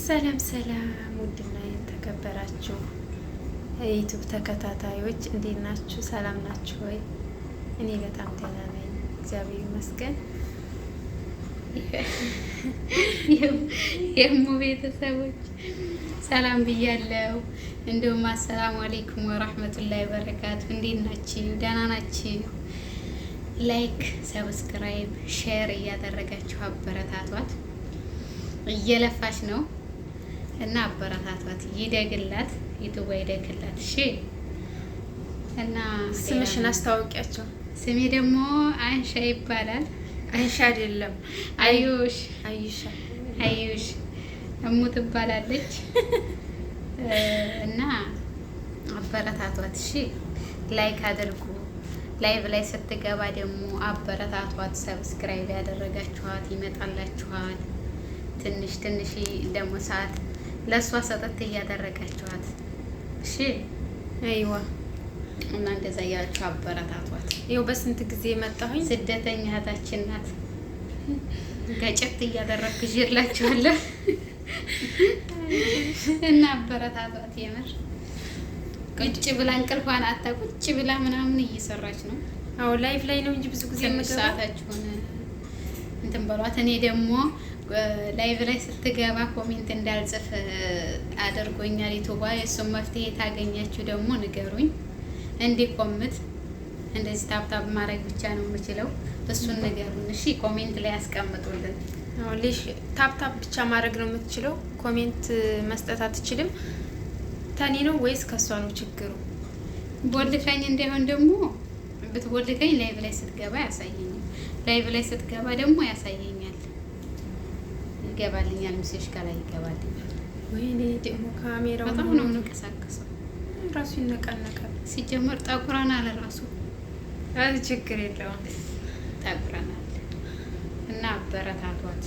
ሰላም ሰላም፣ ውድና የተከበራችሁ የ YouTube ተከታታዮች እንዴት ናችሁ? ሰላም ናችሁ ወይ? እኔ በጣም ደህና ነኝ፣ እግዚአብሔር ይመስገን። የሙ ቤተሰቦች ሰላም ብያለው። እንዲሁም السلام عليكم ورحمة الله وبركاته። እንዴት ናችሁ? ደህና ናችሁ? Like፣ subscribe፣ share እያደረጋችሁ አበረታቷት። እየለፋች ነው እና አበረታቷት። ይደግላት፣ YouTube ይደግላት። እሺ። እና ስምሽን አስታውቂያቸው። ስሜ ደግሞ አንሻ ይባላል። አንሻ አይደለም፣ አዩሽ። አይሻ። አዩሽ እሙ ትባላለች። እና አበረታቷት። እሺ፣ like አድርጉ። Live ላይ ስትገባ ደግሞ አበረታቷት። Subscribe ያደረጋችኋት ይመጣላችኋል። ትንሽ ትንሽ ደግሞ ሰዓት ለእሷ ሰጠት እያደረጋችኋት፣ እሺ። أيوه። እና እንደዛ እያላችሁ አበረታቷት። ይኸው በስንት ጊዜ መጣሁኝ። ስደተኛ እህታችን ናት። ገጨት እያደረግኩ ይዤላችኋለሁ እና አበረታቷት። የምር ቁጭ ብላ እንቅልፏን አታ ቁጭ ብላ ምናምን እየሰራች ነው። አዎ፣ live ላይ ነው እንጂ ብዙ ጊዜ ትንሽ የምገባው። ሰዓታችሁን እንትን በሏት። እኔ ደግሞ live ላይ ስትገባ comment እንዳልጽፍ አድርጎኛል YouTube ዋ። የእሱን መፍትሄ ታገኛችሁ ደግሞ ንገሩኝ። እንዲቆምት እንደዚህ tap tap ማድረግ ብቻ ነው የምችለው። እሱን ንገሩን እሺ፣ comment ላይ ያስቀምጡልን። አዎ፣ ليش tap tap ብቻ ማድረግ ነው የምትችለው፣ comment መስጠት አትችልም። ተኔ ነው ወይስ ከሷ ነው ችግሩ? ቦልካኝ እንዳይሆን ደግሞ፣ ብትቦልከኝ live ላይ ስትገባ ያሳየኛል። Live ላይ ስትገባ ደግሞ ያሳየኛል፣ ይገባልኛል። ምስሽ ከላይ ይገባልኛል። ወይኔ ደግሞ ካሜራው በጣም ነው የምንቀሳቀሰው። ራሱ ይነቃነቃል። ሲጀመር ጠቁረናል፣ ራሱ አይ፣ ችግር የለውም። ጠቁረናል። እና አበረታቷት፣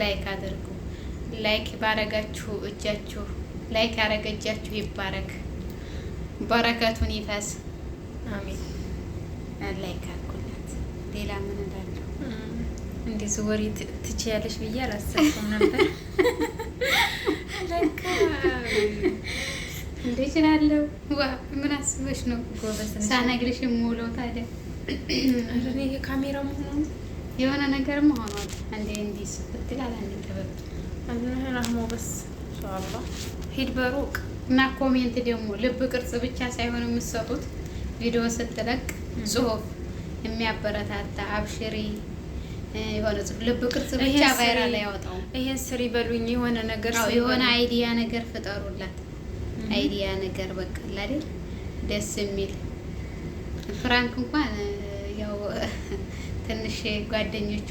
like አድርጉ። Like ባረጋችሁ እጃችሁ፣ like ያረገ እጃችሁ ይባረክ፣ በረከቱን ይፈስ። አሜን። Like አድርጉላት። ሌላ ምን እላለሁ? እንደዚህ ወሬ ትችያለሽ ብዬ አላሰብኩም ነበር። ለካ እንዴ እችላለሁ። ዋ፣ ምን አስበሽ ነው? ጎበዝ ነሽ። ሳነግርሽ የምውለው ታዲያ። ኧረ እኔ ይሄ ካሜራ መሆኑ የሆነ ነገርም ሆኗል። አንዴ እንዲህ ስትላል፣ አንዴ ተበብ አህሞ بس إن شاء الله ሂድ በሩቅ። እና comment ደግሞ ልብ ቅርጽ ብቻ ሳይሆን የምትሰጡት፣ ቪዲዮ ስትለቅ ጽሁፍ የሚያበረታታ፣ አብሽሪ የሆነ ጽሁፍ፣ ልብ ቅርጽ ብቻ ይሄን ስሪ፣ viral አያወጣውም። ይሄን ስሪ በሉኝ፣ የሆነ ነገር አዎ፣ ስሪ የሆነ በሉኝ። Idea ነገር ፍጠሩላት። Idea ነገር በቃ አለ አይደል ደስ የሚል prank እንኳን ያው ትንሽ ጓደኞቿ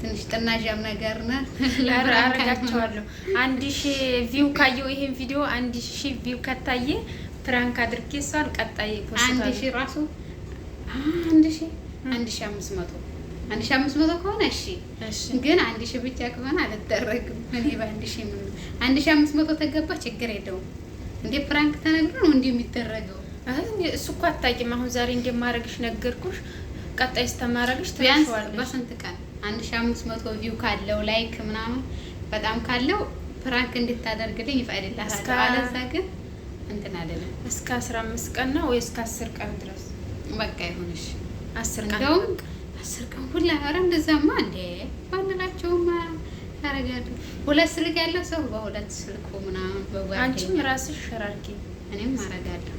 ትንሽ ጥናዣም ነገር ነን። ኧረ ለ prank አረጋቸዋለሁ። 1000 view ካየው፣ ይሄን ቪዲዮ 1000 view ከታየ prank አድርጌ እሷን ቀጣይ አንድ ፖስታለሁ። ሺህ ራሱ 1000፣ 1500፣ 1500 ከሆነ እሺ፣ እሺ። ግን 1000 ብቻ ከሆነ አልደረግም። እኔ በ1000 ምን፣ 1500 ተገባ ችግር የለውም። እንዴ prank ተነግሮ ነው እንዲህ የሚደረገው? አይ፣ እሱ እኮ አታውቂም። አሁን ዛሬ እንደማረግሽ ነገርኩሽ። ቀጣይ ስተማረግሽ ቢያንስ ትረሺዋለሽ። በስንት ቀን 1500 view ካለው፣ like ምናምን በጣም ካለው prank እንድታደርግልኝ ይፈቅድልሃል። አለዛ ግን እንትን አይደለም። እስከ 15 ቀን ነው ወይ እስከ 10 ቀን ድረስ? በቃ ይሁንሽ። 10 ቀን። እንደውም 10 ቀን ሁላ፣ ኧረ እንደዛማ እንዴ ባንላቸውማ ያደርጋሉ። ሁለት ስልክ ያለው ሰው በሁለት ስልኩ ምናምን በጓደኛ አንቺም ራስሽ share አድርጊ። እኔም አደርጋለሁ።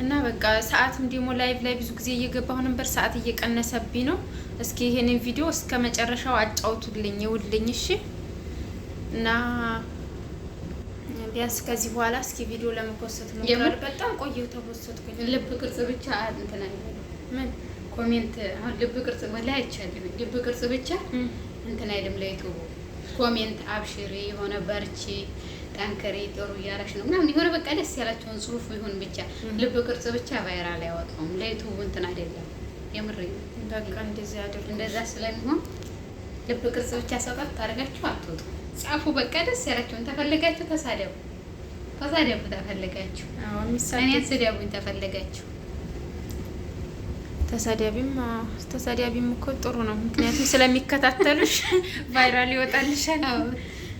እና በቃ ሰዓትም ደግሞ live ላይ ብዙ ጊዜ እየገባሁ ነበር። ሰዓት እየቀነሰብኝ ነው። እስኪ ይሄንን ቪዲዮ እስከ መጨረሻው አጫውቱልኝ፣ ይውልኝ፣ እሺ። እና ቢያንስ ከዚህ በኋላ እስኪ ቪዲዮ ለመፖሰት የምር? እሞክራለሁ። በጣም ቆየሁ ተፖሰትኩኝ። ልብ ቅርጽ ብቻ እንትን አይደለም። ምን? Comment አሁን ልብ ቅርጽ ወላሂ አይቻልም። ልብ ቅርጽ ብቻ እንትን አይልም ለ YouTube ኡ። Comment አብሽሪ፣ የሆነ በርቺ፣ ጠንክሪ፣ ጥሩ እያረሽ ነው ምናምን፣ የሆነ በቃ ደስ ያላቸውን ጽሁፍ ይሁን ብቻ። ልብ ቅርጽ ብቻ viral አያወጣውም። ለ YouTube ኡ እንትን አይደለም። የምር። በቃ እንደዚህ አድርጉ። እንደዛ ስለሚሆን ልብ ቅርጽ ብቻ ሰጣት ታደርጋችሁ አትወጡ። ጻፉ በቃ ደስ ያላቸውን። ተፈለጋችሁ ተሳደቡ፣ ተሳደቡ ተፈለጋችሁ። አዎ፣ እኔን የሚሳደብ ስደቡኝ ተፈለጋችሁ። ተሳዳቢም፣ አዎ፣ ተሳዳቢም እኮ ጥሩ ነው። ምክንያቱም ስለሚከታተሉሽ viral ይወጣልሻል። አዎ።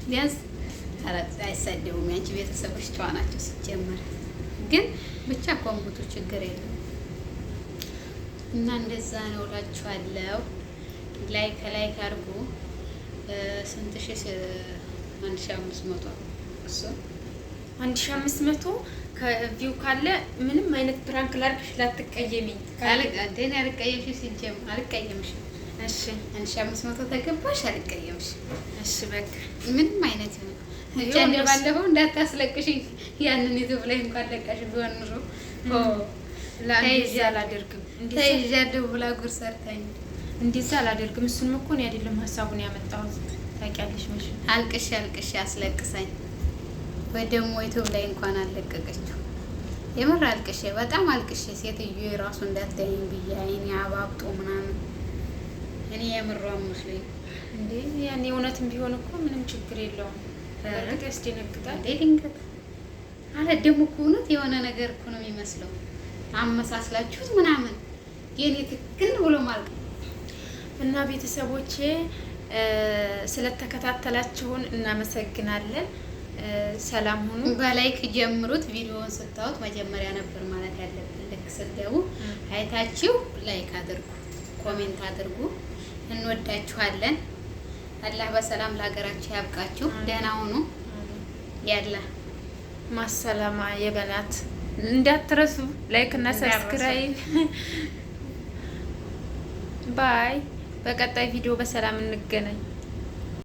ቢያንስ አይሳደቡም። ያንቺ ቤተሰቦች ጨዋ ናቸው ሲጀመር። ግን ብቻ ኮምቡቱ ችግር የለም እና እንደዛ ነው እላችኋለሁ። like like አድርጉ። ስንት ሺህ? 1500 እሱ 1500 ከ view ካለ ምንም አይነት prank ላድርግሽ ላትቀየሚኝ። እንዴ አልቀየምሽም፣ ሲጀምር አልቀየምሽም። እሺ 1500 ተገባሽ አልቀየምሽም። እሺ በቃ ምንም አይነት ይሁን ብቻ እንደ ባለፈው እንዳታስለቅሽኝ። ያንን ዩቲዩብ ላይ እንኳን ለቀሽ ቢሆን ኑሮ እንደዛ አላደርግም። ተይዣለሁ ብላ ጉር ሰርታኝ እንደዛ አላደርግም። እሱንም እኮ እኔ አይደለም ሀሳቡን ያመጣሁት ታውቂያለሽ። መቼም አልቅሽ አልቅሽ አስለቅሰኝ ወይ ደግሞ ዩቲዩብ ላይ እንኳን አለቀቀችው። የምር አልቅሼ በጣም አልቅሼ ሴትዮ የራሱ እንዳታየኝ ብዬ አይኔ አባብጦ ምናምን እኔ የምሯን መስሎኝ እንዴ ያኔ እውነትም ቢሆን እኮ ምንም ችግር የለውም። በእርግጥ ያስደነግጣል። እንዴ ድንገት አለ ደግሞ እኮ እውነት የሆነ ነገር እኮ ነው የሚመስለው። አመሳስላችሁት ምናምን የኔ ትክን ብሎ ማለት እና ቤተሰቦቼ ስለተከታተላችሁን እናመሰግናለን። ሰላም ሁኑ። በ like ጀምሩት። ቪዲዮውን ስታዩት መጀመሪያ ነበር ማለት ያለብን። ልክ ስትገቡ አይታችሁ like አድርጉ፣ comment አድርጉ። እንወዳችኋለን። አላህ በሰላም ለሀገራችሁ ያብቃችሁ። ደህና ሁኑ። ያላ مع السلامة يا بنات እንዳትረሱ like እና subscribe። Bye። በቀጣይ ቪዲዮ በሰላም እንገናኝ።